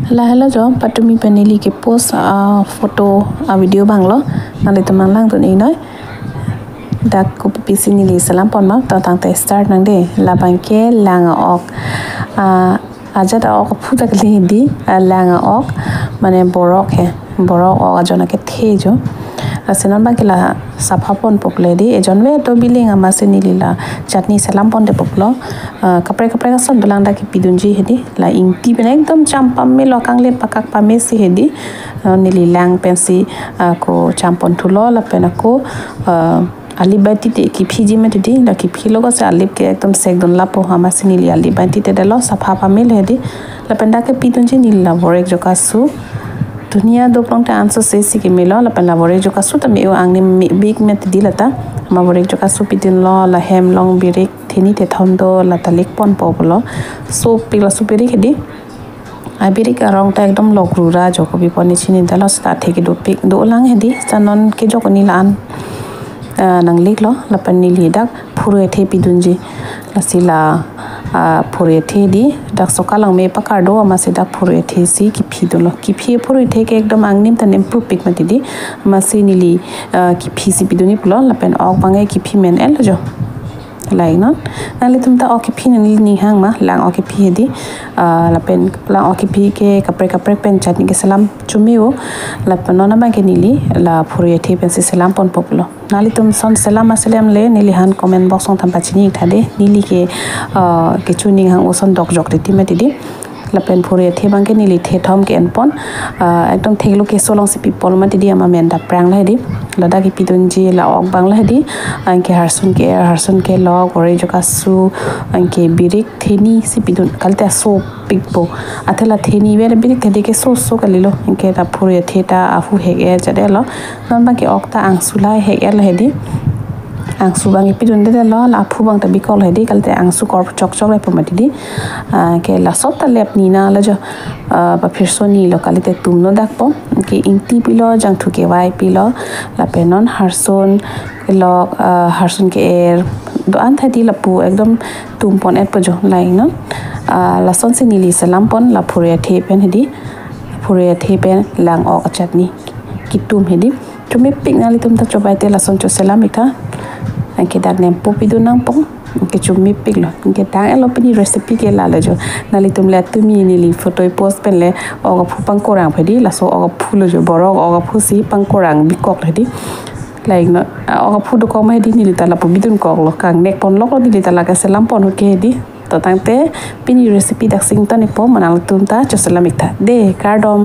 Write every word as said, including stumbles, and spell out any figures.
Lahelo jo, patumi pen neli ke post a photo a video abang lo, nanglitum nanglang dun-e noi. Dak kopi pisi neli selam pon ma, to tangte start nang dei. Labang ke lang a-ok, a, ajat a-ok aphu ta kali hedi, a, lang a-ok, mane borok he, borok ok ajon akethe jo. Lasi non abang ke la sapha ponpo pulo hedi, ejon ve to biling amatsi neli la chutney selam pon de pulo. Ah, kaprek kaprek ason dolang dak kepidunji hedi. La ingti pen ekdom cham pamelo, kangle pakak pamesi hedi. Ah, neli lang pensi, ah, ako cham pon thulo lapen ako, ah, alip abang titi kephiji mati di, la kephi lo ko se alip ke ekdom sek dun lapo, amatsi neli alip abang titi detlo, sapha pamelo hedi. Lapen dak kepidunji neli la vorek jo kasu. Dunia doprong te anso sesi kemelo, lapen la vorek jo kasu ta me-o, angni me-bik mati di lata. Amat vorek jo kasu pidunlo, la hem along birik theni thethom do, la ta lik ponpo pulo. Sopik, la sopirik hedi. Abirik arong ta ekdom lok rura jo, kopi pon ne chini detlo, seta thek dopik dolang hedi, seta non kejok ni la-an, ah, nanglik lo, lapen neli dak phurui athe pidunji. Lasi la, ah, phurui athe di, dak soka lang me pakar do, amatsi dak phurui athe si kephi dunlo. Kephi phurui athe ke ekdom angnim ta nemprupik mati di, amatsi neli, ah, kephi si pidunji pulo, lapen ok abang ke kephi men-et lo jo. Lain non, nanglitum ta ok kephi nangning hang ma, lang ok kephi hedi, ah, lapen lang ok kephi ke kaprek kaprek pen chutney ke selam chumi-o, lapen non abang ke neli la phurui athe pensi selam ponpo pulo. Nanglitum ason selam ma selam le, neli han comment box along than pachini tha dei, neli ke, ah, kecho ning hang ason dokjok titi mati di. Lapen phurui athe abang ke neli thethom ke-en pon, ah, ekdom theklo keso alongsi pipol mati di, amat men daprang lo hedi. Ladak kepidunji la ok abang lo hedi, anke harsun ke-er, harsun kelok, vorek jo kasu, anke birik theni si pidun, kalite asopikpo. Athe la theni ve birik theni ke soso kalilo, anke ta phurui athe ta aphu hek-et jat detlo. Non abang ke ok ta angsu lahai hek-et lo hedi. Angsu abang kepidun detlo, la aphu abang ta bikok lo hedi, kalite angsu kor chokchok lepo mati di. Ah, ke laso ta lep ni na lo jo, ah, paphirso ni lo, kalite tum no dakpo. Ke ingti pilo, jangthu kevai pilo, lapen non harsun kelok, ah, harsun ke-er do-an tha di, lapu ekdom tum pon-etpo jo, lain non. Ah, lasonsi neli selam pon la phurui athe pen hedi. Phurui athe pen lang ok achutney ketum hedi. Chumipik, nanglitum ta chobai te lason choselam ik tha. Anke dak nempo pidun nangpo. Anke chumipik lo. Anke tang-et lo, pini recipe ke lalo jo. Nanglitum le atumi neli photo post pen le ok aphu pangkorang hedi. Laso ok aphu lo jo, borok ok aphu si pangkorang bikok hedi. Lain non, ah, ok aphu dokok ma hedi, neli ta lapu bidun kok lo. Kangnek pon lok lo, neli ta lake selam pon hoke hedi. To tangte pini recipe dak si ington-ikpo, nanglitum ta choselam ik tha. Dei, kardom.